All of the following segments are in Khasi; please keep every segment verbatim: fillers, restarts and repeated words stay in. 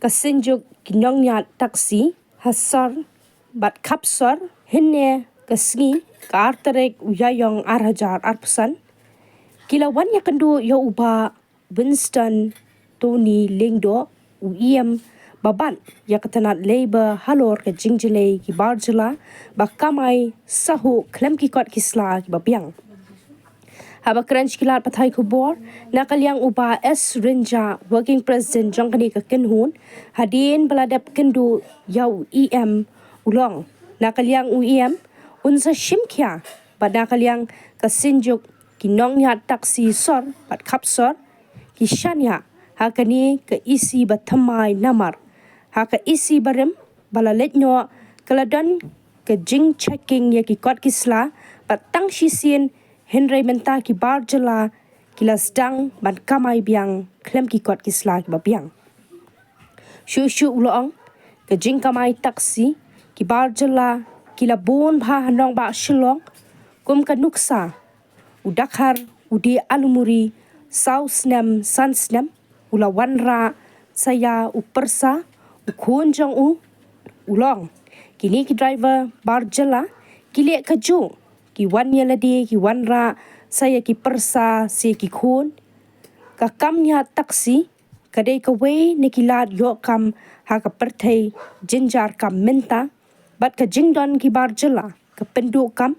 ka synjuk ki nongñiad taxi ha sor bad khap sor hynne ka sngi ka ar tarik u Ïaïong ar hajar arphew san, ki la wan ïakynduh ïa u Bah Winston Tony Lyngdoh, u E M ba bat ïa ka tnat Labour halor ka jingjlei ki bar jylla ba kamai sahuh khlem ki kot ki sla kiba biang. Haba kren sha ki lad pathai khubor na ka liang u Bah S Rynjah, Working President jong kane ka kynhun, hadien ba la dep kynduh ïa u E M, u la ong na ka liang u E M un sa shim khia bad na ka liang ka synjuk ki nongñiad taxi sor bad khap sor ki shaniah ha kane ka E C ba thymmai namar ha ka E C barim ba la leit noh ka la don ka jingchecking ïa ki kot ki sla bad tang shisien, hynrei mynta ki bar jylla ki la sdang ban kamai biang khlem ki kot ki sla kiba biang. Shuh shuh u la ong ka jingkamai taxi ki bar jylla ki la bun bha ha nongbah Shillong, kum ka nuksa u Dakhar u dei alumuri saw snem san snem, u la wanrah sa ïa u pyrsa u khun jong u. U la ong kine ki driver bar jylla ki leh kajuh, ki wan ïa lade, ki wanrah sa ïa ki pyrsa sa ïa ki khun. Ka kam ñiad taxi ka dei kawei na ki lad ïoh kam ha ka pyrthei jynjar kam mynta, bad ka jingdon ki bar jylla ka pynduh kam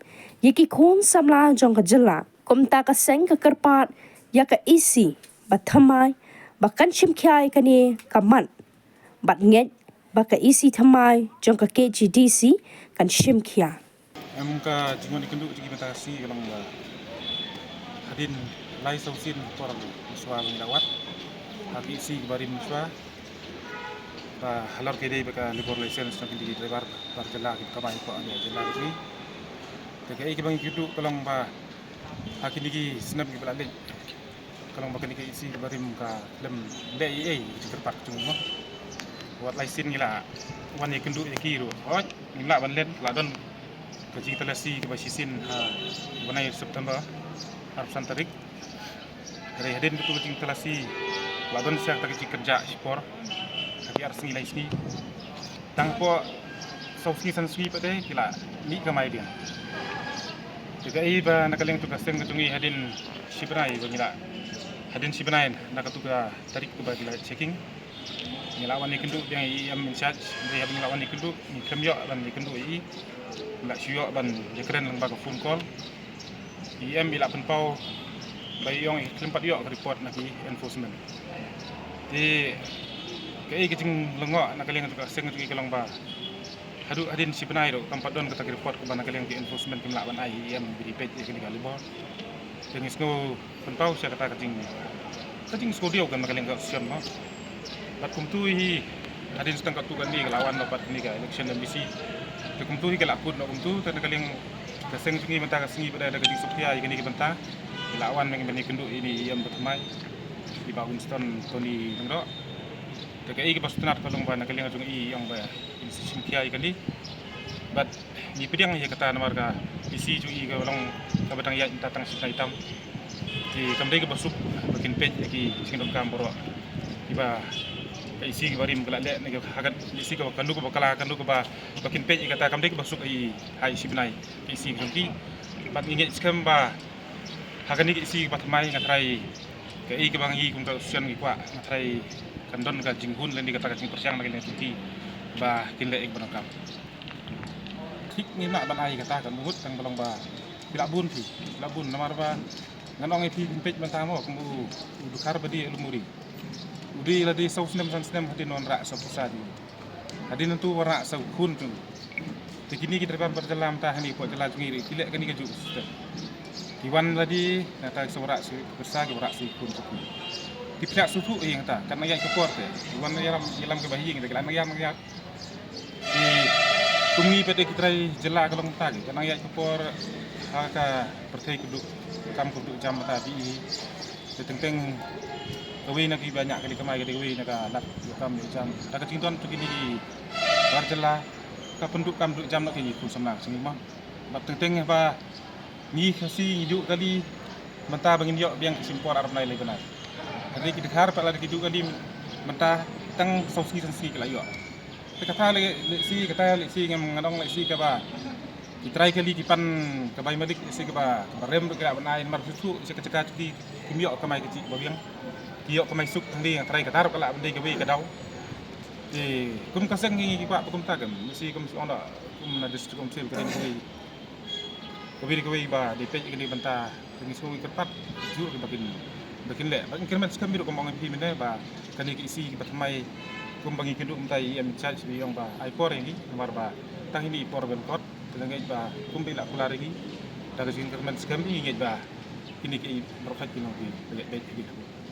ïa ki khun samla jong ka jylla. Kumta ka seng ka kyrpad ïa ka E C ba thymmai ba kan shim khia ïa kane ka mat bad ngeit ba ka E C thymmai jong ka K H A D C kan shim khia. Em, ka jingwan ïakynduh jong ngi mynta ka sngi ka long ba hadien lai saw sien por mynshuwa ba ngi la wad ha ka E C kaba rim mynshuwa, ba halor ka dei ba ka labour license jong kine ki driver bar jylla kiba kamai hapoh ka jylla ka jong ngi. Te kaei kaba ngi ïakynduh ka long ba ha kine ki snem kiba la leit ka long ba kane ka E C kaba rim ka khlem leh ei ei ka jingkyrpad ka jong u mo. Wat lai sien ngi la wan ïakynduh ïa ki ruh, hooid ngim lah ban len, la don ka jingtalasi kaba shisien ha u bnai September arphew san tarik. Hynrei hadien katu ka jingtalasi la don sa kata ka jingkynjah shipor ha ki ar sngi lai sngi. Tang hapoh saw sngi san sngi pat te ki la mih kamai biang. Te kaei ba na ka liang tu ka seng ka jong ngi hadien shi bnai ba ngi la, hadien shi bnai na katu ka tarik kaba ki la checking, ngi la wan ïakynduh biang ïa i E M in charge. Hynrei haba ngi la wan ïakynduh ngi khlem ïoh ban ïakynduh ïa i, ngi la shu ïoh ban ïakren lyngba ka phone call. I E M i la pynpaw ba i ong i khlem pat ïoh ka report na ki enforcement. Te kaei ka jinglyngngoh na ka liang ka seng ka jong ngi ka long ba haduh hadien shi bnai ruh kam pat don kata ka report kaba na ka liang ki enforcement kim lah ban ai ïa i E M ba i peit ïa kane ka labour. Te ngi sngew pynpaw sha kata ka jing, ka jingsngewdiaw ka na ka liang ka association mo. Bad kumtu hi hadien sa tang katu kane ka la wan noh pat kane ka election M D C. Te kumtu hi ka la kut noh kumtu, te na ka liang ka seng jong ngi mynta ka sngi pat da ka jingsngewkhia ïa kane ka bynta. Ka la wan mynta ban ïakynduh ïa i E M ba thymmai, i Bah Winston Tony Lyngdoh. Te kaei kaba sngewtynnat ka long ba na ka liang jong i i ong ba in sa shim khia ïa kane. Bad ngi pdiang ïa kata namar ka E C jong i ka long kaba dang ïaid mynta tang shi bnai tam. Te kam dei kaba suk ba kin peit ïa ki jingdonkam baroh kiba ka E C kaba rim ka la leh ne ka ha ka E C kaba kano kaba kylla, kano kaba ba kin peit ïa kata, kam dei kaba suk ïa i ha i shi bnai ka E C ka jong ki. Bad ngi ngeit skhem ba ha kane ka E C kaba thymmai nga tharai kaei kaba ngi kum ka association ngi kwah, nga tharai kan don ka jinghun lane kata ka jingpyrshang na ka liang jong ki ba kin leh ïa kaba donkam. Thik ngim lah ban ai kata ka mut tang ba long ba phi lah bun, phi lah bun namar ba ngan ong ïa phi, phin peit mynta mo kum u, u Dkhar ba dei alumuri. U dei lade saw snem san snem hadien wanrah sa u pyrsa jong u. Hadien nangtu wanrah sa u khun jong u. Te kine ki driver bar jylla mynta hangne hapoh jylla jong ngi ruh ki leh kane kajuh ka system. Ki wan lade nangta ki sa wanrah sa u pyrsa, ki wanrah sa u khun jong u. Te phi lah sngewthuh ïa kata, katba nang ïaid ka por te. Ki wan ïalam, ïalam kaba hi ïa kata, ki lah nang ïaid, nang ïaid. Te kum ngi pat de ki trai jylla ka long mynta, katba nang ïaid ka por ha ka pyrthei ka duk, ka kam ka duk jam mynta phi i. Te teng teng kawei na kiba ñiah kali kamai ka dei kawei na ka lad ïoh kam ïoh jam. Da ka jingdon jong kine ki bar jylla ka pynduk kam duk jam na ki khun samla ka jong ngi mo. Bad teng teng ba ngi Khasi ngi duh kali mynta ba ngin ïoh biang ka shim por ar bnai lai bnai. Hynrei ki Dkhar pat lada ki duh kali mynta Tang saw sngi san sngi ki la ïoh. Te kata lehse, kata lehse ngam, nga ong lehse kaba ki trai kali ki pan ka bai malik, lehse kaba, kaba rem ruh ki lah ban ai, namar shuh shuh sha ka jaka jong ki kim ïoh kamai kajih ba biang. Ki ïoh kamai suk, hangne nga trai kata ruh ka lah ban dei kawei ka daw. Te kum ka seng ngi kwah ba kumta, kum lehse kum shu ong da, kum na District Council ka dei kawei, kawei kawei ba dei peit ïa kane bynta. Te ngi sngew kyrpad jur ba kin, ba kin leh, ba kin kyrmen skhem ruh, kum ong ïa phi mynne ba kane ka E C ba thymmai, kumba ngi kynduh mynta ïa i M in charge ba ong ba ai por ïa ngi, namar ba tang ine i por ban kot. Te nga ngeit ba kumba i la kular ïa ngi, da ka jingkyrmen skhem ngi ngeit ba kine ki baroh khoit ki long ki ba ïa beit ki.